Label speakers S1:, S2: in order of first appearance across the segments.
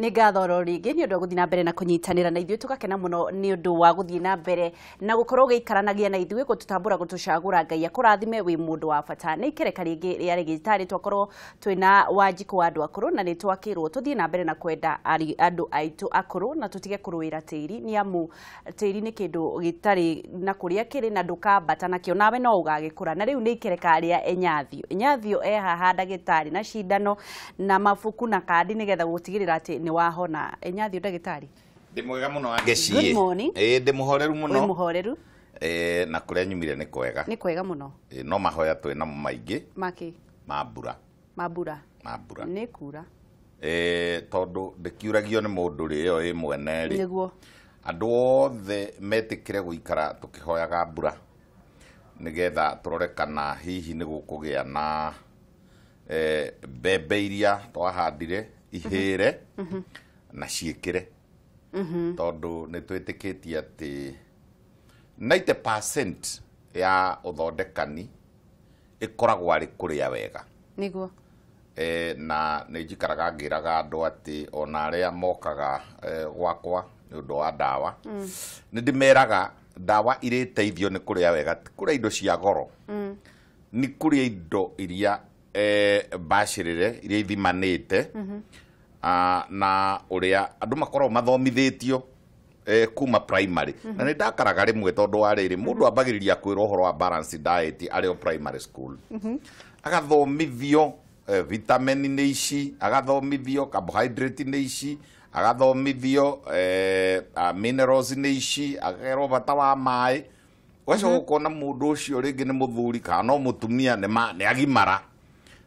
S1: Nĩ ngatho oro rĩngĩ nĩ ũndũ wa gũthiĩ na mbere na kũnyitanĩra na ithuĩ, tũgakena mũno nĩ ũndũ wa gũthiĩ na mbere na gũkorwo ũgĩikaranagia na ithuĩ, gũtũtambũra, gũtũcagũra. Ngai akũrathime, wĩ mũndũ wa bata. Nĩ ikereka rĩngĩ rĩa rĩgĩtarĩ twakorwo twĩna Wanjikũ wa andũ akũrũ, na nĩ twakĩrwo tũthiĩ na mbere na kwenda andũ aitũ akũrũ na tũtige kũrũĩra tĩri, nĩ amu tĩri nĩ kĩndũ gĩtarĩ na kũrĩa kĩrĩ na ndũkambata nakĩo, nawe no ũgagĩkũra. Na rĩu nĩ ikereka rĩa Enyathio. Enyathio e haha, ndagĩtarĩ, na cindano na mabuku na kandi nĩgetha gũtigĩrĩra atĩ nĩ wahona. Enyathio, ndagĩtarĩ.
S2: Ndĩ mwega mũno, Wangeci.
S1: Good morning.
S2: Ĩĩ, ndĩ mũhoreru
S1: Wĩ
S2: mũno.
S1: Mũhoreru.
S2: Ĩĩ, na kũrĩa nyumire nĩ kwega.
S1: Nĩ kwega mũno.
S2: Ĩĩ, no mahoya twĩ namo maingĩ.
S1: Makĩ?
S2: Ma mbura.
S1: Ma mbura.
S2: Ma mbura.
S1: Nĩ kura.
S2: Ĩĩ, tondũ ndĩkiuragio nĩ mũndũ rĩ, ĩyo ĩ mwene rĩ. Andũ othe metĩkĩre gũikara tũkĩhoyaga mbura nĩgetha tũrore kana hihi nĩ gũkũgĩa na mbembe iria twahandire ihĩre na ciĩkĩre, tondũ nĩ twĩtĩkĩtie atĩ 90% ya ũthondekani ĩkoragwo arĩ kũrĩa wega. Na nĩ njikaraga ngĩraga andũ atĩ ona arĩa mokaga gwakwa nĩ ũndũ wa ndawa, nĩ ndĩmeraga ndawa irĩteithio nĩ kũrĩa wega, ti kũrĩa indo cia goro, nĩ kũrĩa indo iria bacĩrĩre, iria ithimanĩte. Na ũrĩa andũ makoragwo mathomithĩtio kuma primary, na nĩ ndakaraga rĩmwe tondũ wa rĩrĩ, mũndũ ambagĩrĩria kwĩrwo ũhoro wa balanced diet arĩ o primary school, agathomithio vitamin nĩ ici, agathomithio carbohydrate nĩ ici, agathomithio minerals nĩ ici, akerwo bata wa maĩ. Ũgacoka ũkona mũndũ ũcio rĩngĩ nĩ mũthuri kana no mũtumia, nĩ agimara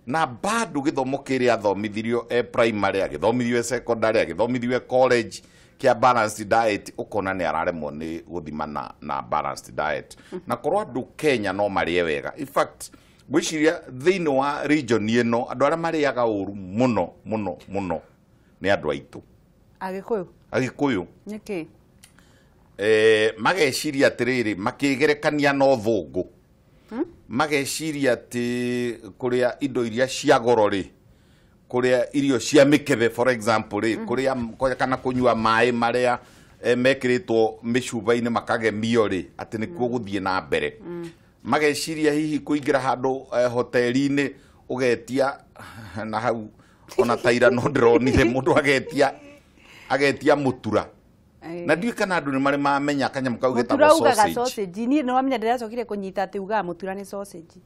S2: na bado gĩthomo kĩrĩa athomithirio e primary, agĩthomithio e secondary, agĩthomithio e college kĩa balanced diet, ũkona nĩ araremwo nĩ gũthimana na balanced diet. Na korwo andũ Kenya no marĩe wega, in fact ngwĩciria thĩinĩ wa region ĩno andũ arĩa marĩaga ũru mũno mũno mũno nĩ andũ aitũ.
S1: Agĩkũyũ.
S2: Agĩkũyũ.
S1: Nĩkĩ?
S2: Mageciria atĩrĩrĩ, makĩgerekania na ũthũngũ, mageciria atĩ kũrĩa indo iria cia goro rĩ, kũrĩa irio cia mĩkebe for example rĩ, kũrĩa kana kũnyua maĩ marĩa mekĩrĩtwo mĩcuba-inĩ makagemio rĩ, atĩ nĩkuo gũthiĩ na mbere. Mageciria hihi kũingĩra handũ hoteli-inĩ ũgetia na hau ona taira no ndĩronire mũndũ agetia mũtura, na ndiũĩ kana andũ nĩ marĩ mamenya kanyamũ kau
S1: Mũtura
S2: getagwo
S1: ugaga
S2: sausage.
S1: Sausage. Niĩ nĩ wamenya ndĩracokire kũnyita atĩ ugaga mũtura nĩ sausage.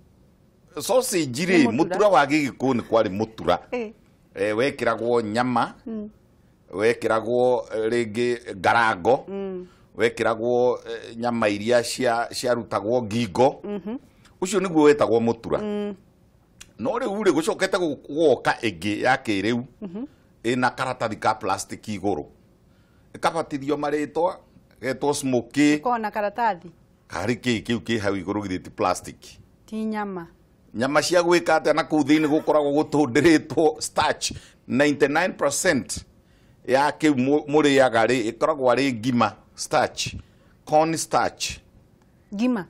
S2: Sausage
S1: Nĩ
S2: rĩ,
S1: mũtura.
S2: Mũtura wa gĩgĩkũyũ nĩ kwarĩ mũtura. Wekĩragwo nyama, wekĩragwo rĩngĩ ngarango, wekĩragwo nyama iria ciarutagwo ngingo, ũcio nĩguo wetagwo mũtura. No rĩu rĩ, gũcokete gũgoka ĩngĩ ya kĩrĩu ĩna karatathi ka plastic igũrũ, ĩkabatithio marĩtwa, getwo smoky.
S1: Kona karatathi.
S2: Karĩ kĩ kĩu kĩ hau igũrũ githĩ ti plastic?
S1: Ti nyama.
S2: Nyama cia gwĩka atĩa na kũu thĩinĩ gũkoragwo gũtũndĩrĩtwo starch 99% ya kĩu mũrĩaga rĩ, ĩkoragwo arĩ ngima, starch, corn starch.
S1: Ngima.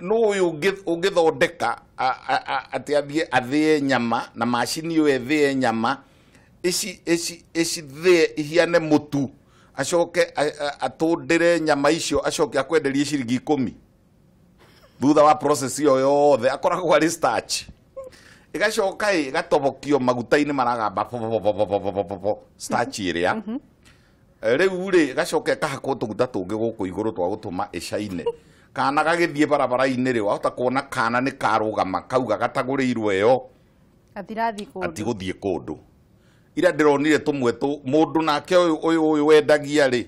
S2: No ũyũ ũngĩthondeka atĩ athiĩ athĩe nyama na macini ĩyo ĩthĩe nyama ici ici icithĩe ihiane mũtu, acoke atũndĩre nyama icio, acoke akwenderie ciringi 10 thutha wa process ĩyo yothe, akoragwo arĩ starch, ĩgacoka ĩ ĩgatobokio maguta-inĩ maragamba po, po, po, po, po, po, po, po, po, starch ĩrĩa. Rĩu rĩ, ĩgacoka ĩkahakwo tũguta tũngĩ gũkũ igũrũ twa gũtũma ĩcaine. Kana gagĩthiĩ barabara-inĩ rĩ, wahota kuona kana nĩ karũgama kauga gatagũrĩirwo ĩyo.
S1: Gatirathi kũndũ.
S2: Atigũthiĩ kũndũ. Ira ndĩronire tũmwe tũ mũndũ nake ũyũ ũyũ ũyũ wendagia rĩ,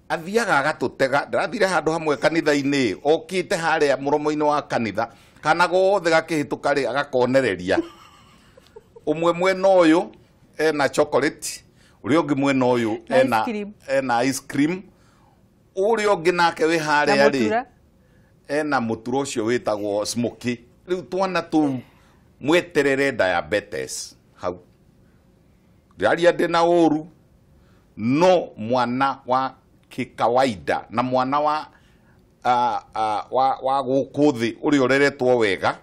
S2: athiaga agatũtega. Ndĩrathire handũ hamwe kanitha-inĩ, okĩte harĩa mũromo-inĩ wa kanitha, kana gothe gakĩhĩtũka rĩ, agakonereria. Ũmwe mwena ũyũ ena chocolate, ũrĩa ũngĩ mwena ũyũ
S1: Na ice
S2: ena
S1: cream.
S2: ena ice cream, ũrĩa ũngĩ nake wĩ
S1: Na
S2: harĩa rĩ
S1: mũtura.
S2: Ena mũtura ũcio wĩtagwo smoky. Rĩu twana tũu mweterere diabetes hau. Ndĩraria ndĩ na ũru, no mwana wa kikawaida na mwana wa gũkũ thĩ ũrĩa ũreretwo wega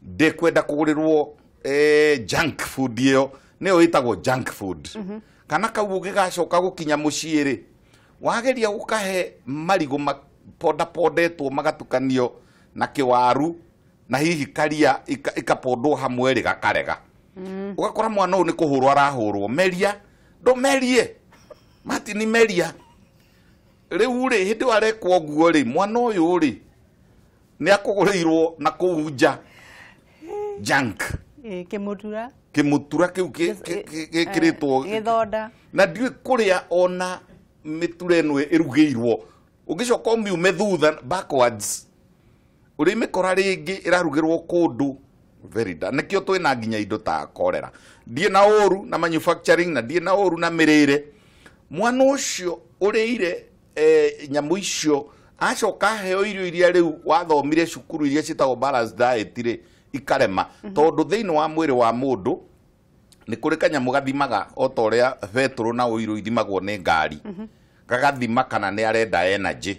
S2: ndekwenda kũgũrĩrwo junk food ĩyo. Nĩyo ĩtagwo junk food. Kana kau ũngĩgacoka gũkinya mũciĩ rĩ, wageria gũkahe marigũ mapondapondetwo magatukanio na kĩwaru na hihi karia ikapondwo hamwe rĩ, gakarega. Ũgakora mwana ũyũ nĩ kũhũrwo arahũrwo, meria ndũmerie Martin, meria. Rĩu rĩ, hĩndĩ ĩyo arekwo ũguo rĩ, mwana ũyũ rĩ nĩ akũgũrĩirwo na kũu nja junk.
S3: Kĩmũtura.
S2: Kĩmũtura kĩu gĩkĩrĩtwo
S3: gĩthonda.
S2: Na ndiũĩ kũrĩa ona mĩtura ĩno ĩrugĩirwo, ũngĩcoka ũmiume thutha backwards ũrĩmĩkora rĩngĩ ĩrarugĩrwo kũndũ very da. Nĩkĩo twĩna nginya indo ta cholera. Ndiĩ na ũru na manufacturing na ndiĩ na ũru na mĩrĩre. Mwana ũcio ũrĩire nyamũ icio acoka aheo irio iria rĩu wathomire cukuru iria ciĩtagwo balanced diet rĩ, ikarema. Tondũ thĩinĩ wa mwĩrĩ wa mũndũ nĩ kũrĩ kanyamũ gathimaga o ta ũrĩa betũrũ na ũiro ithimagwo nĩ ngari, gagathima kana nĩ arenda energy.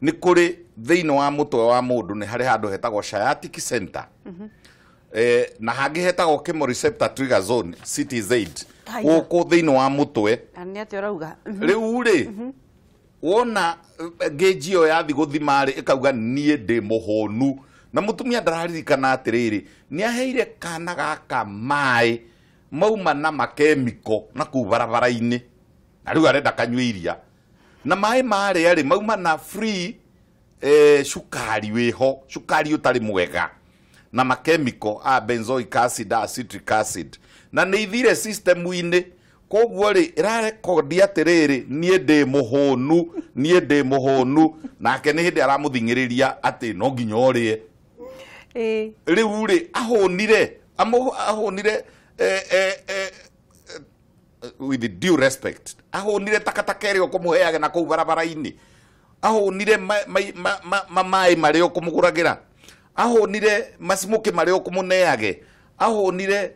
S2: Nĩ kũrĩ thĩinĩ wa mũtwe wa mũndũ nĩ harĩ handũ hetagwo sciatic center, na hangĩ hetagwo chemoreceptor trigger zone, CTZ, gũkũ thĩinĩ wa mũtwe.
S1: Nĩ atĩa ũrauga?
S2: Rĩu rĩ, wona ngĩnji ĩyo yathi gũthima rĩ, ĩkauga niĩ ndĩ mũhũnu. Na mũtumia ndararirikana atĩrĩrĩ, nĩ aheire kana gaka maĩ mauma na makemiko na kũu barabara-inĩ, na rĩu arenda kanyue iria, na maĩ marĩa rĩ mauma na free cukari wĩho, cukari ũtarĩ mwega na makemiko a benzoic acid, a citric acid, na nĩ ithire system-inĩ. Koguo rĩ, ĩrarekondi atĩrĩrĩ, niĩ ndĩ mũhũnu, niĩ ndĩ mũhũnu. Nake nĩ hĩndĩ aramũthing'ĩrĩria atĩ no nginya ũrĩe. Rĩu rĩ, ahũnire, ahũnire with due respect, ahũnire takataka ĩrĩa ũkũmũheage na kũu barabara-inĩ, ahũnire maĩ marĩa ũkũmũgũragĩra, ahũnire macimũkĩ marĩa ũkũmũneage, ahũnire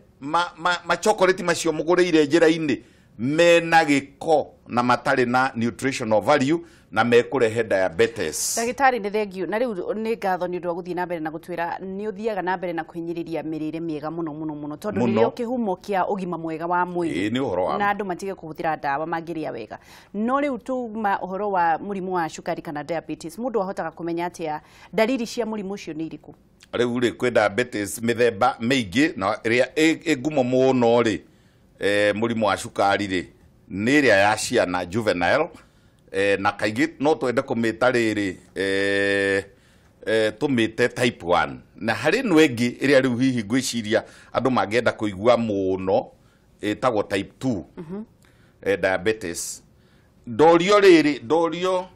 S2: machokoreti macio mũgũrĩire njĩra-inĩ mena gĩko na matarĩ na nutritional value na mekũrehe diabetes.
S1: Ndagĩtarĩ, nĩ thengiũ. Na rĩu nĩ ngatho nĩ ũndũ wa gũthiĩ na mbere na gũtwĩra nĩ ũthiaga na mbere na kũhinyĩrĩria mĩrĩre mĩega mũno mũno mũno, tondũ nĩrĩo kĩhumo kĩa ũgima mwega wa mwĩrĩ.
S2: Ĩĩ, nĩ ũhoro wa
S1: na andũ matige kũhũthĩra ndawa mangĩrĩa wega. No rĩu tuma ũhoro wa mũrimũ wa cukari kana diabetes, mũndũ ahotaga kũmenya atĩa ndariri cia mũrimũ ũcio nĩ irĩkũ?
S2: Rĩu rĩ, kwĩ diabetes mĩthemba mĩingĩ, na ĩrĩa ĩ ngumo mũno rĩ, mũrimũ wa cukari rĩ, nĩ ĩrĩa ya ciana, juvenile, na kaingĩ no twende kũmĩta rĩrĩ, tũmĩte type 1. Na harĩ ĩno ĩngĩ ĩrĩa rĩu hihi ngwĩciria andũ mangĩenda kũigua mũno, ĩtagwo type 2 diabetes. Ndorio rĩrĩ, ndorio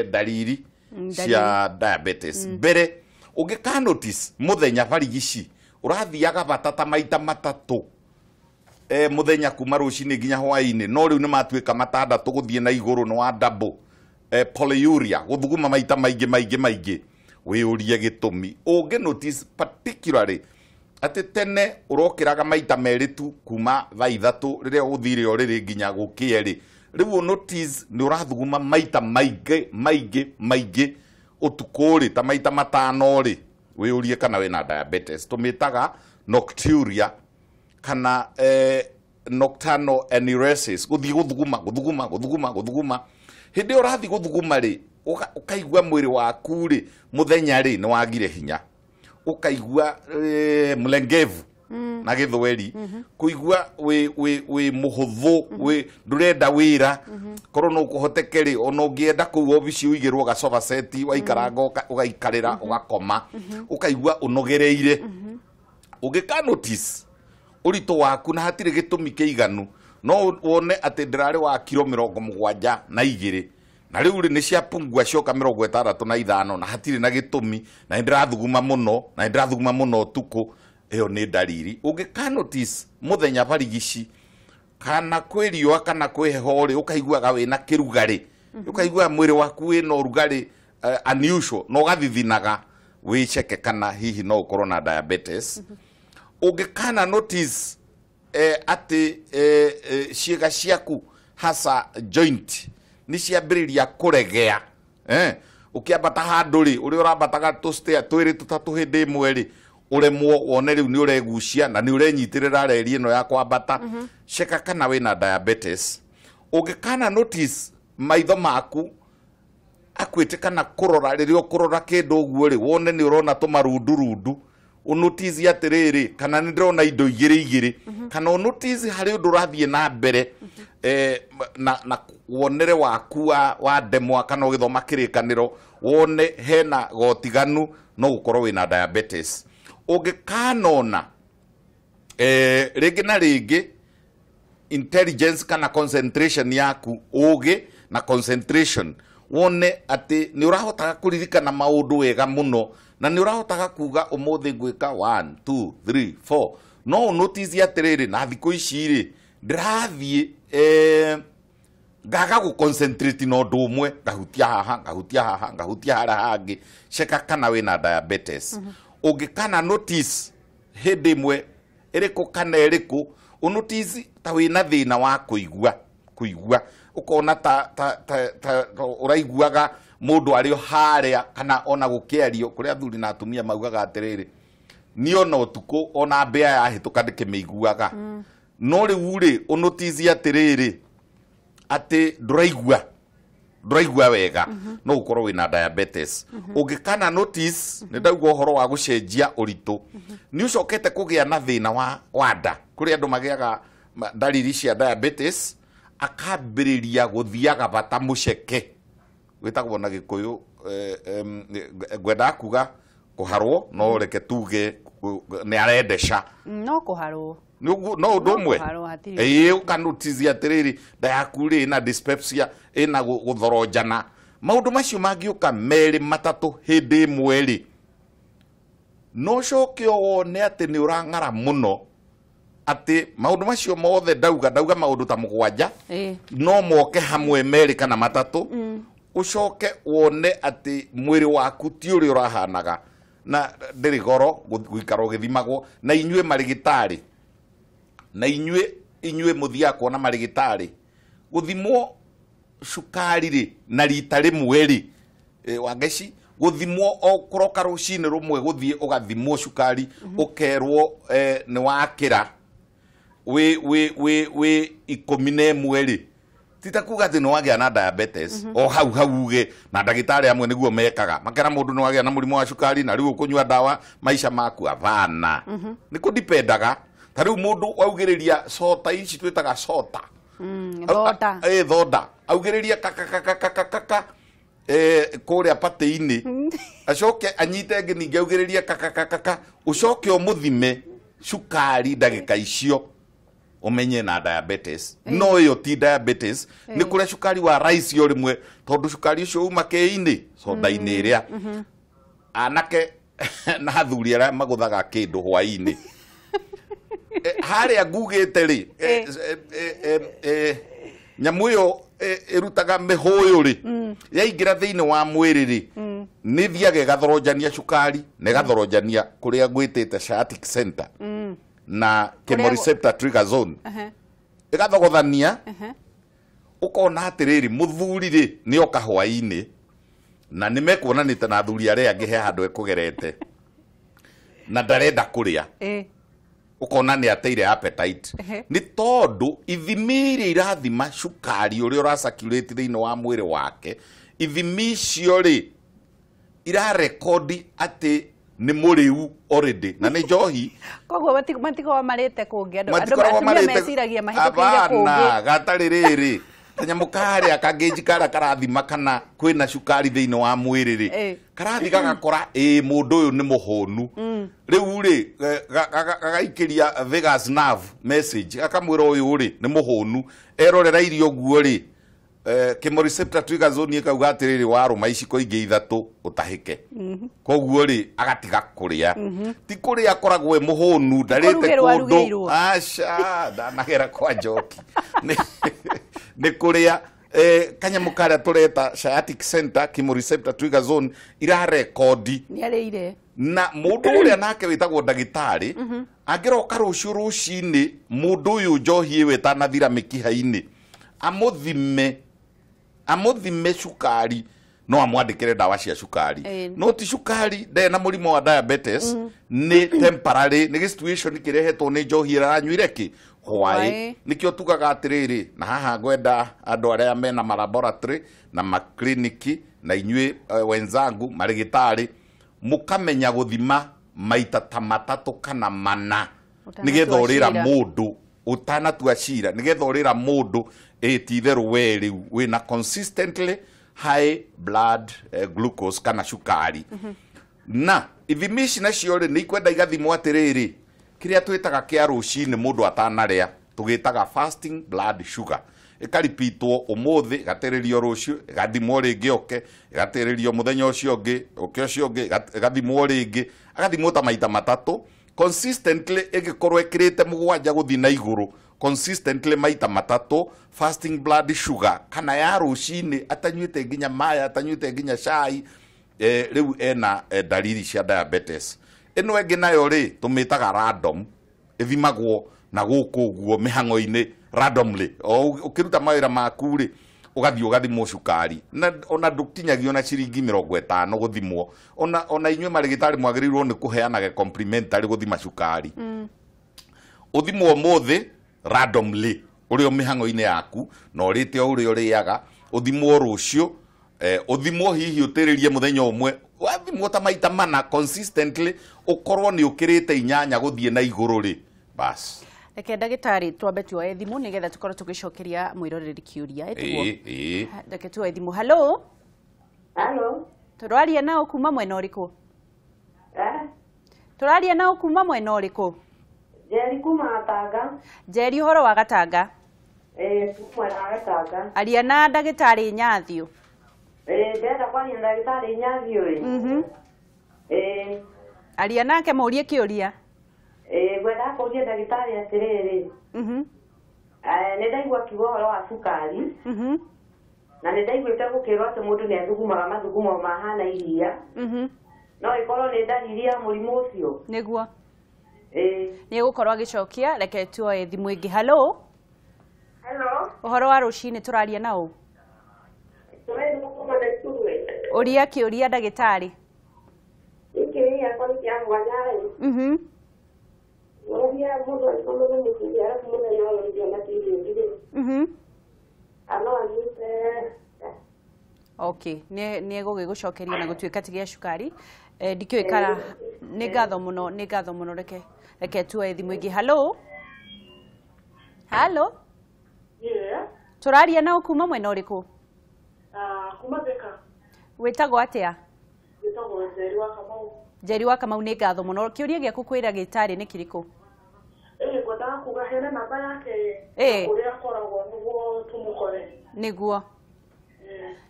S2: ndariri cia diabetes. Mbere ũngĩka notice mũthenya barigici ũrathiaga bata ta maita matatũ mũthenya kuma rũcinĩ nginya hwaĩ-inĩ, no rĩu nĩ matuĩka matandatũ gũthiĩ na igũrũ, nĩ wa double. Polyuria, gũthuguma maita maingĩ maingĩ maingĩ, wĩyũrie gĩtũmi. Ũngĩ notice particularly atĩ tene ũrokĩraga maita merĩ tu kuma thaa 3 rĩrĩa ũthire ũrĩrĩ nginya gũkĩe rĩ, rĩu notice nĩ ũrathuguma maita maingĩ maingĩ maingĩ ũtukũ rĩ, ta maita 5 rĩ, wĩyũrie kana wĩna diabetes. Tũmĩtaga nocturia kana nocturnal enuresis, gũthiĩ gũthuguma gũthuguma gũthuguma gũthuguma. Hĩndĩ ĩyo ũrathiĩ gũthuguma rĩ, ũkaigua mwĩrĩ waku rĩ mũthenya rĩ nĩ wagire hinya, ũkaigua mlengevu na gĩthweri, kũigua wĩ mũhũthũ, wĩ ndũrenda wĩra. Korwo no kũhoteke rĩ, ona ũngĩenda kũu obici ũigĩrwo gacoba seti, waikaranga ũgaikarĩra ũgakoma, ũkaigua ũnogereire. Ũngĩka notice ũritũ waku na hatirĩ gĩtũmi kĩiganu, no wone atĩ ndĩrarĩ wa kiro 72 na rĩu rĩ nĩ ciapungua cioka 65 na hatirĩ na gĩtũmi, na nĩ ndĩrathuguma mũno, na nĩ ndĩrathuguma mũno ũtukũ, ĩyo nĩ ndariri. Ũngĩka notice mũthenya barigici kana kwĩ riũa kana kwĩ heho rĩ, ũkaiguaga wĩna kĩrugarĩ, ũkaiguaga mwĩrĩ waku wĩna ũrugarĩ unusual, na ũgathithinaga, wĩceke kana hihi no ũkorwo na diabetes. Ũngĩkana notice atĩ ciĩga ciaku hasa joint nĩ ciambĩrĩria kũregea, ũkĩambata handũ rĩ, ũrĩa ũrambataga tũstair twĩrĩ tũtatũ hĩndĩ ĩmwe rĩ, Ũremwo wone rĩu nĩ ũregucia na nĩ ũrenyitĩrĩra reri ĩno ya kwambata, ceka kana wĩna diabetes. Ũngĩkana notice maitho maku akwĩte kana kũrora, rĩrĩa ũkũrora kĩndũ ũguo rĩ, wone nĩ ũrona tũmarundurundu, ũnotice atĩrĩrĩ, kana nĩ ndĩrona indo igĩrĩ igĩrĩ, kana ũnotice harĩ ũndũ ũrathiĩ na mbere na wonere waku wa ndemwa kana ũgĩthoma kĩrĩkanĩro, wone hena gotiganu, no gũkorwo wĩna diabetes. Ũngĩkanona rĩngĩ na rĩngĩ intelligence kana concentration yaku, ũgĩ na concentration, wone atĩ nĩ ũrahotaga kũririkana maũndũ wega mũno na nĩ ũrahotaga kuga ũmũthĩ ngwĩka 1 2 3 4, no ũnotice atĩrĩrĩ, na thikũ ici rĩ ndĩrathiĩ ngaga gũ concentrate na ũndũ ũmwe, ngahutia haha, ngahutia haha, ngahutia harĩa hangĩ, ceka kana wĩna diabetes. Ũngĩkana notice hĩndĩ ĩmwe ĩrĩkũ kana ĩrĩkũ, ũnotice ta wĩna thĩna wa kũigua ũkona ta ũraiguaga mũndũ arĩ o harĩa, kana ona gũkĩario kũrĩa athuri na atumia maugaga atĩrĩrĩ, niĩ ona ũtukũ ona mbĩa yahĩtũka ndĩkĩmĩiguaga. No rĩu rĩ ũnotice atĩrĩrĩ atĩ ndũraigua wega, no ũkorwo wĩna diabetes. Ũngĩkana notice nĩ ndauga ũhoro wa gũcenjia ũritũ, nĩ ũcokete kũgĩa na thĩna wa nda. Kũrĩ andũ magĩaga ndariri cia diabetes, akambĩrĩria gũthiaga bata mũceke, wĩtagwo na Gĩkũyũ ngwendaga kuga kũharwo, no reke tuge nĩ arendeca.
S1: No kũharwo.
S2: No ũndũ ũmwe. Ĩĩ, ũkanotice atĩrĩrĩ nda yaku rĩ ĩna dyspepsia, ĩna gũthoronjana. Maũndũ macio mangĩũka merĩ matatũ hĩndĩ ĩmwe rĩ, no ũcoke wone atĩ nĩ ũrang'ara mũno, atĩ maũndũ macio mothe ndauga maũndũ ta mũgwanja, no moke hamwe merĩ kana matatũ, ũcoke wone atĩ mwĩrĩ waku ti ũrĩa ũrahanaga, na ndĩrĩ goro gũikara ũgĩthimagwo. Na inyuĩ marĩgĩtarĩ, na inyuĩ mũthiaga kuona marĩgĩtarĩ, gũthimwo cukari rĩ na rita rĩmwe rĩ, Wangeci, gũthimwo o kũroka rũcinĩ rũmwe, gũthiĩ ũgathimwo cukari, ũkerwo nĩ wakĩra wĩ 11 rĩ, ti ta kuga atĩ nĩ wagĩa na diabetes o hau hau uge, na ndagĩtarĩ amwe nĩguo mekaga, makera mũndũ nĩ wagĩa na mũrimũ wa cukari na rĩu ũkũnyua ndawa maica maku. Abana, nĩ kũdipendaga. Ta rĩu mũndũ augĩrĩria sota ici twĩtaga sota,
S1: thonda,
S2: thonda, augĩrĩria kakakakakaka kũrĩa patĩ-inĩ, acoke anyite ĩngĩ ningĩ augĩrĩrie kakakakaka, ũcoke ũmũthime cukari ndagĩka icio ũmenye na diabetes. No ĩyo ti diabetes, nĩ kũrĩa cukari wa rice o rĩmwe, tondũ cukari ũcio uma kĩ-inĩ soda-inĩ ĩrĩa anake na athuri arĩa magũthaga kĩndũ hwaĩ-inĩ harĩa ngugĩte rĩ, nyamũ ĩyo ĩrutaga mĩhũyũ rĩ, yaingĩra thĩinĩ wa mwĩrĩ rĩ, nĩ thiaga ĩgathoronjania cukari na ĩgathoronjania kũrĩa ngwĩtĩte sciatic center na chemoreceptor trigger zone, ĩgathogothania, ũkona atĩrĩrĩ mũthuri rĩ nĩ oka hwaĩ-inĩ na nĩ mekuonanĩte na athuri arĩa angĩ he handũ ekũgerete na ndarenda kũrĩa, ũkona nĩ ateire appetite. Nĩ tondũ ithimi iria irathima cukari ũrĩa ũracirculate thĩinĩ wa mwĩrĩ wake, ithimi icio rĩ irarekodi atĩ nĩ mũrĩu already na nĩ njohi.
S1: Koguo matikoragwo marĩte kũngĩ, andũ meciragia mahĩtũkĩire kũngĩ.
S2: Gatarĩ rĩrĩ kanyamũ karĩa kangĩnji karĩa karathima kana kwĩna cukari thĩinĩ wa mwĩrĩ rĩ, karathi gagakora ĩ mũndũ ũyũ nĩ mũhũnu. Rĩu rĩ gagaikĩria vagus nerve message, gakamwĩra ũyũ rĩ nĩ mũhũnu, erorera irio ũguo rĩ, chemoreceptor trigger zone ĩkauga atĩrĩrĩ warũma iciko ingĩ ithatũ ũtahĩke. Koguo rĩ agatiga kũrĩa. Ti kũrĩa akoragwo e mũhũnu, ndarĩte kũndũ, aca ndanagera kwa njoki, nĩ kũrĩa kanyamũ karĩa tũreta sciatic center chemoreceptor trigger zone irarekodi
S1: nĩarĩire.
S2: Na mũndũ ũrĩa nake wĩtagwo ndagĩtarĩ angĩroka rũciũ rũcinĩ, mũndũ ũyũ njohi ĩyo ĩtanathira mĩkiha-inĩ, amũthime cukari no amwandĩkĩre ndawa cia cukari. No ti cukari, ndarĩ na mũrimũ wa diabetes, nĩ temporary, nĩ situation kĩrehetwo nĩ njohi ĩrĩa aranyuire kĩ hwaĩ. Nĩkĩo tugaga atĩrĩrĩ, na haha ngwenda andũ arĩa mena ma laboratory na makliniki na inyuĩ wenzangu marĩgĩtarĩ, mũkamenya gũthima maita ta matatũ kana mana nĩgetha ũrĩra mũndũ ũtanatua cira, nĩgetha ũrĩra mũndũ ĩ ti itherũ we rĩu wĩna consistently high blood glucose kana cukari. Na ithimi ici nacio rĩ, nĩ ikwenda igathimwo atĩrĩrĩ, kĩrĩa twĩtaga kĩa rũcinĩ mũndũ atanarĩa tũgĩtaga fasting blood sugar, ĩkaripitwo ũmũthĩ, ĩgatĩrĩrio rũciũ, ĩgathimwo rĩngĩ oke, ĩgatĩrĩrio mũthenya ũcio ũngĩ, ũke ũcio ũngĩ, ĩgathimwo rĩngĩ, agathimwo ta maita matatũ consistently, ĩgĩkorwo ĩkĩrĩte 7 gũthiĩ na igũrũ consistently maita matatũ fasting blood sugar kana ya rũcinĩ atanyuĩte nginya maya, atanyuĩte nginya cai, rĩu ena dalili cia diabetes. Ĩno ĩngĩ nayo rĩ, tũmĩtaga random, ĩthimagwo na gũkũ ũguo mĩhang'o-inĩ randomly, o ũkĩruta mawĩra maku rĩ, ũgathiĩ ũgathimwo cukari, na ona ndũkinyagio na ciringi 50 gũthimwo. Ona inyuĩ marĩgĩtarĩ mwagĩrĩirwo nĩ kũheanaga complimentary gũthima cukari. Ũthimwo ũmũthĩ randomly ũrĩ o mĩhang'o-inĩ yaku, na ũrĩte o ũrĩa ũrĩaga, ũthimwo rũciũ, ũthimwo hihi ũtĩrĩrie mũthenya ũmwe, wathimwo ta maita mana consistently, ũkorwo nĩ ũkĩrĩte 8 gũthiĩ na igũrũ rĩ, bas.
S1: Reke ndagĩtarĩ twambe tuoe thimũ nĩgetha tũkorwo tũgĩcokeria mwĩroreri kĩũria. Ĩtiguo? Reke tuoe thimũ. Hello.
S3: Hello.
S1: Tũraria nao kuma mwena ũrĩkũ? Tũraria nao kuma mwena ũrĩkũ?
S3: Njeri kuma Gatanga.
S1: Njeri, ũhoro wa Gatanga?
S3: Kuma wa Gatanga.
S1: Aria na ndagĩtarĩ Nyathio.
S3: Ndĩrenda kwaria na ndagĩtarĩ Nyathio ĩ.
S1: Aria nake mũrie kĩũria.
S3: Ngwendaga kũria ndagĩtarĩ atĩrĩrĩ, nĩ ndaigua akiuga ũhoro wa cukari, na nĩ ndaiguĩte gũkĩrwo atĩ mũndũ nĩ athugumaga mathugumo mahana iria, no ĩkorwo nĩ ndariri ya mũrimũ ũcio.
S1: Nĩguo. Nĩ egũkorwo agĩcokia. Reke tuoe thimũ ĩngĩ. Hello.
S3: Hello.
S1: Ũhoro wa rũcinĩ, tũraria na ũ? Ũria kĩũria ndagĩtarĩ.
S3: Gĩkĩ gĩakwa nĩ kĩa mwanya rĩ.
S1: Okay, nĩ egũgĩgũcokeria na gũtuĩka ti gĩa cukari. Ndikĩũĩ kana nĩ ngatho mũno, nĩ ngatho mũno. Reke tuoe thimũ ĩngĩ. Hello. Hello. Tũraria nao kuma mwena ũrĩkũ?
S4: Kuma Thika.
S1: Wĩtagwo atĩa?
S4: Wĩtagwo Njeri wa Kamau.
S1: Njeri wa Kamau, nĩ ngatho mũno. Kĩũria gĩaku kwĩ ndagĩtarĩ nĩ kĩrĩkũ?
S4: Ngwendaga kuga hena namba yake ũrĩa akoragwo nĩguo tũmũkore.
S1: Nĩguo.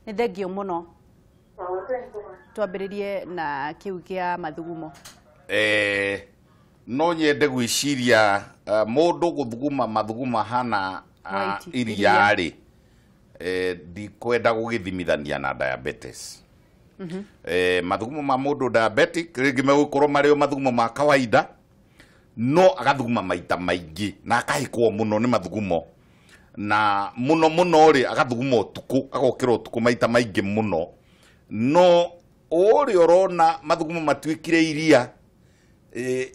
S1: Nĩ thengio mũno. Twambĩrĩrie na kĩu kĩa mathugumo.
S2: No nyende gwĩciria mũndũ gũthuguma mathuguma hana iria rĩ, ndikwenda gũgĩthimithania na diabetes. Mathugumo ma mũndũ diabetic rĩngĩ megũkorwo marĩ o mathugumo ma kawaida, no agathuguma maita maingĩ na akahĩkwo mũno nĩ mathugumo, na mũno mũno rĩ agathuguma ũtukũ, agokĩra ũtukũ maita maingĩ mũno. No ũrĩa ũrona mathugumo matuĩkire iria,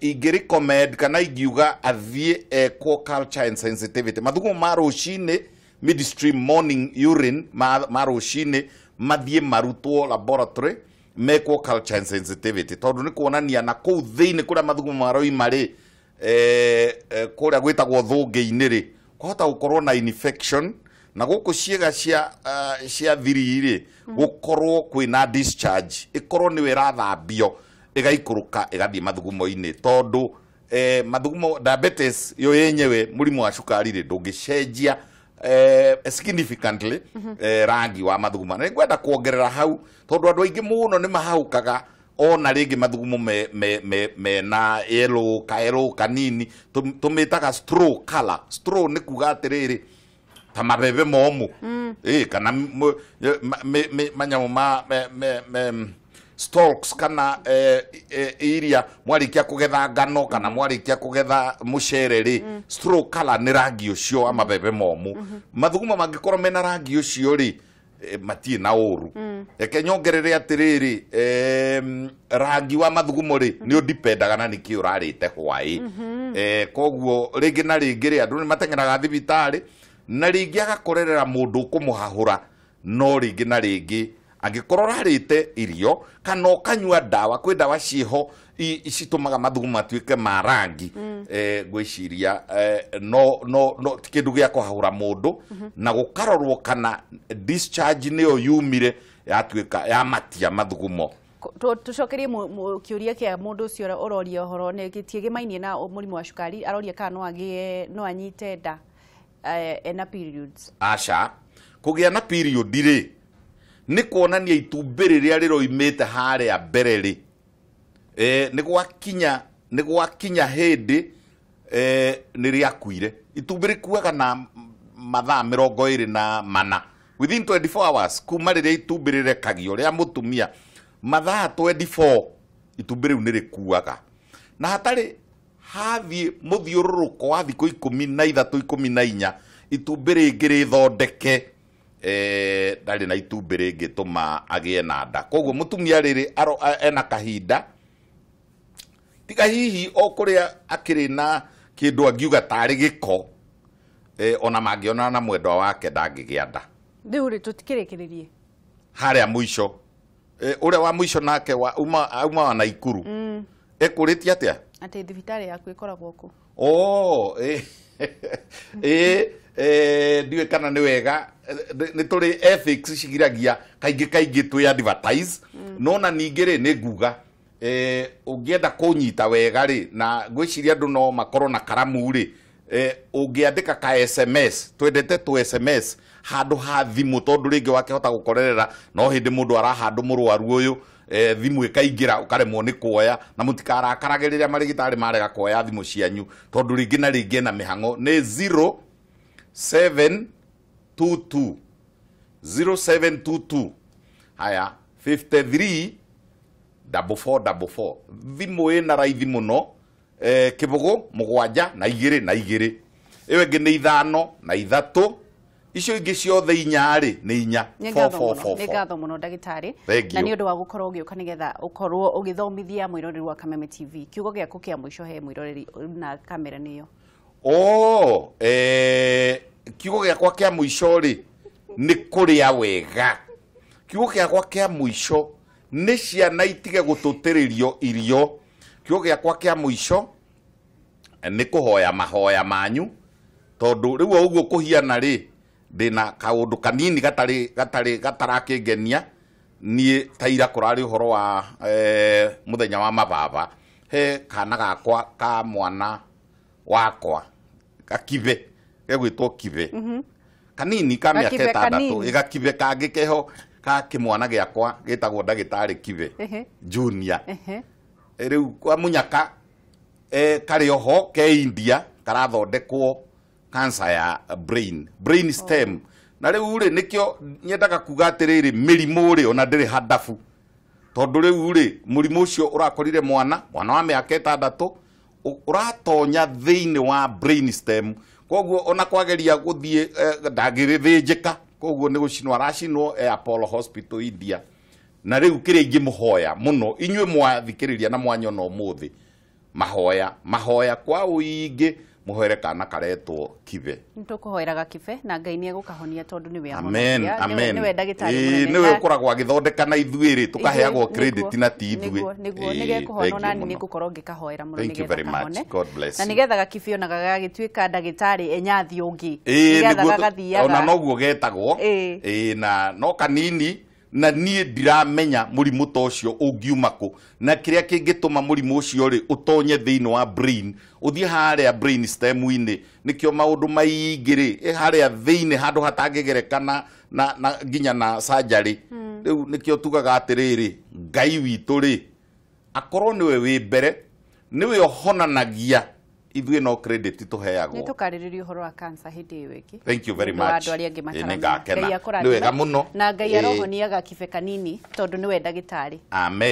S2: ingĩ recommend kana ingiuga athiĩ ekwo culture and sensitivity. Mathugumo ma rũcinĩ, midstream morning urine ma rũcinĩ, mathiĩ marutwo laboratory mekwo culture and sensitivity, tondũ nĩ kuonania na kũu thĩinĩ kũrĩa mathugumo maroima rĩ, kũrĩa gwĩtagwo thũngĩ-inĩ rĩ, kwahota gũkorwo na infection, na gũkũ ciĩga cia thiri rĩ, gũkorwo kwĩna discharge, ĩkorwo nĩwe ĩrathambio ĩgaikũrũka ĩgathiĩ mathugumo-inĩ, tondũ mathugumo diabetes yo yenyewe mũrimũ wa cukari rĩ ndũngĩcenjia significantly rangi wa mathugumo. Na nĩngwenda kuongerera hau, tondũ andũ aingĩ mũno nĩ mahaukaga ona rĩngĩ mathugumo mena yellow, kaero kanini, tũmĩtaga straw color. Straw nĩ kuga atĩrĩrĩ, ta mabebe momũ, kana manyamũ ma stalks, kana iria mwarikia kugetha ngano kana mwarikia kugetha mucere ri, straw color ni rangi ucio wa mabebe momu. Mathugumo mangikorwo mena rangi ucio ri, Matirĩ na ũru. Reke nyongerere atĩrĩrĩ, rangi wa mathugumo rĩ nĩ ũdipendaga na nĩkĩ ũrarĩte hwaĩ. Koguo rĩngĩ na rĩngĩ rĩ andũ nĩ mateng'eraga thibitarĩ na rĩngĩ agakorerera mũndũ ũkũmũhahũra, no rĩngĩ na rĩngĩ angĩkorwo ũrarĩte irio kana ũkanyua ndawa, kwĩ ndawa ciĩho citũmaga mathugumo matuĩke ma rangi. Ngwĩciria no no no ti kĩndũ gĩa kũhahũra mũndũ, na gũkarorwo kana discharge nĩyo yumire yatuĩka yamatia mathugumo.
S1: Tũcokerie kĩũria kĩa mũndũ ũcio ũroria ũhoro nĩ gĩtiĩgĩmainie na mũrimũ wa cukari, aroria kana no agĩe, no anyite nda ena periods.
S2: Aca, kũgĩa na period rĩ nĩ kuonania itumbĩ rĩrĩa rĩroimĩte harĩa mbere rĩ, nĩ gwakinya hĩndĩ nĩ rĩakuire. Itumbĩ rĩkuaga na mathaa 24 within 24 hours kuma rĩrĩa itumbĩ rĩrekagio rĩa mũtumia, mathaa 24 itumbĩ rĩu nĩ rĩkuaga, na hatarĩ hathiĩ mũthiũrũrũko wa thikũ 13 14 itumbĩ rĩngĩ rĩthondeke, ndarĩ na itumbĩ rĩngĩtũma agĩe na nda. Koguo mũtumia rĩrĩ ena kahinda tiga hihi o kũrĩa akĩrĩ na kĩndũ angiuga tarĩ gĩko, ona mangĩonana na mwendwa wake ndangĩgĩa nda.
S1: Rĩu rĩ tũtikĩrĩkĩrĩrie
S2: harĩa mũico, ũrĩa wa mũico nake wa uma wa Naikuru ekũrĩtie atĩa?
S1: Atĩ thibitarĩ yaku ĩkoragwo kũ?
S2: Ndiũĩ kana nĩ wega, nĩ tũrĩ ethics cigiragia kaingĩ kaingĩ twĩ advertise, no na ningĩ rĩ nĩ nguga ũngĩenda kũnyita wega rĩ, na ngwĩciria andũ no makorwo na karamu rĩ, ũngĩandĩka ka SMS, twendete tũ SMS handũ ha thimũ, tondũ rĩngĩ wakĩhota gũkorerera no hĩndĩ mũndũ arahandũ mũrwaru ũyũ, thimũ ĩkaingĩra ũkaremwo nĩ kuoya, na mũtikarakarage rĩrĩa marĩgĩtarĩ marega kuoya thimũ cianyu, tondũ rĩngĩ na rĩngĩ ena mĩhang'o. Nĩ 0722 0722 haya 53 4444. Thimũ ĩna raithi mũno, kĩbũgũ 7 na 2 na 2, ĩyo ĩngĩ nĩ 5 na 3, icio ingĩ ciothe 4 rĩ nĩ 4 4 4 4.
S1: Nĩ ngatho mũno ndagĩtarĩ, na nĩ ũndũ wa gũkorwo ũgĩũka nĩgetha ũkorwo ũgĩthomithia mwĩroreri wa Kameme TV. Kiugo gĩaku kĩa mũico he mwĩroreri na kamera nĩyo.
S2: Kiugo gĩakwa kĩa mũico rĩ nĩ kũrĩa wega. Kiugo gĩakwa kĩa mũico nĩ ciana itige gũtũtĩrĩrio irio. Kiugo gĩakwa kĩa mũico nĩ kũhoya mahoya manyu, tondũ rĩu o ũguo kũhiana rĩ ndĩna kaũndũ kanini gatarĩ gatarakĩngenia niĩ. Ta ira kũrarĩ ũhoro wa mũthenya wa mababa, he kana gakwa ka mwana wakwa gakibe, gegwĩtwo Kibe, kanini ka mĩaka 6, ĩgakibe kangĩ keho ka kĩmwana gĩakwa gĩtagwo ndagĩtarĩ Kibe Junior. Rĩu kwa mũnyaka karĩ oho ke India karathondekwo cancer ya brain stem. Na rĩu rĩ nĩkĩo nyendaga kuga atĩrĩrĩ, mĩrimũ rĩ ona ndĩrĩ handabu, tondũ rĩu rĩ mũrimũ ũcio ũrakorire mwana wa mĩaka 6 ũratonya thĩinĩ wa brain stem, koguo ona kwageria gũthiĩ ndangĩthĩnjĩka, koguo nĩ gũcinwo aracinwo Apollo Hospital India. Na rĩu kĩrĩa ingĩmũhoya mũno inyuĩ mwathikĩrĩria na mwanyona ũmũthĩ, mahoya mahoya kwa ũingĩ, mũhoere kana karetwo Kibe.
S1: Nĩtũkũhoera Gakibe na Ngai nĩ egũkahonia tondũ nĩwe
S2: Amen,
S1: ahonagia,
S2: amen.
S1: Nĩwe ndagĩtarĩ mũnene.
S2: Nĩwe ũkoragwo agĩthondeka na ithuĩ rĩ tũkaheagwo credit na ti ithuĩ.
S1: Nĩguo nĩgekũhonwo na niĩ nĩngũkorwo ngĩkahoera mũno nĩgetha kahone.
S2: God bless
S1: Na
S2: you.
S1: nĩgetha Gakibe ona gagagĩtuĩka ndagĩtarĩ enyathi ũngĩ. Nĩgetha gagathiaga.
S2: Ona noguo getagwo. Na no kanini, na niĩ ndiramenya mũrimũ ta ũcio ũngiuma kũ, na kĩrĩa kĩngĩtũma mũrimũ ũcio rĩ ũtonye thĩinĩ wa brain, ũthiĩ harĩa brain stem-inĩ. Nĩkĩo maũndũ maingĩ rĩ harĩa thĩinĩ handũ hatangĩgerekana na nginya na surgery. Rĩu nĩkĩo tugaga atĩrĩrĩ, Ngai witũ rĩ akorwo nĩwe wĩ mbere, nĩwe ũhonanagia, ithuĩ no credit tũheagwo.
S1: Nĩ tũkarĩrĩria ũhoro wa cancer hĩndĩ ĩyo ĩngĩ.
S2: Thank you very much.
S1: Andũ arĩa angĩ mataramenya.
S2: Nĩngakena. Nĩ wega mũno.
S1: Na Ngai arohonia Gakibe kanini tondũ nĩwe ndagĩtarĩ.
S2: Amen.